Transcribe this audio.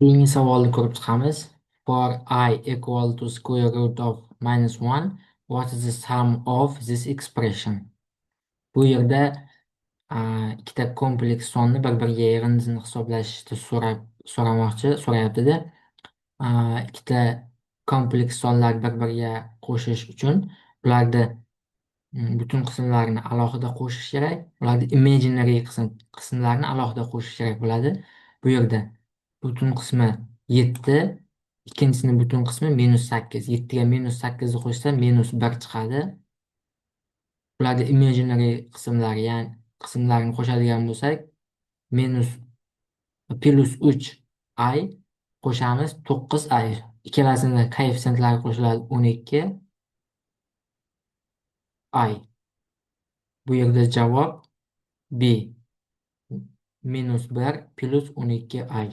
Keyingi savolni ko'rib chiqamiz. For I equal to square root of minus 1, what is the sum of this expression? Bu yerda ikkita kompleks sonni bir-biriga yig'indisini hisoblashni so'ramoqchi, so'rayaptida. Ikkita kompleks sonlar bir-biriga qo'shish uchun ularni butun qismlarini alohida qo'shish kerak. Ularni imaginary qismlarini alohida qo'shish kerak bo'ladi. Bu yerda butun qismi 7, ikkinchisini butun qismi minus 8. 7 ga minus 8 ni qo'shsa, minus 1 chiqadi. Ularni imaginary qismlari, ya'ni qismlarini qo'shadigan bo'lsak, minus plus 3 i qo'shamiz 9 i. Ikkalasini koeffitsyentlari qo'shiladi, 12 i. Bu yerda javob B. Minus 1 plus 12 i.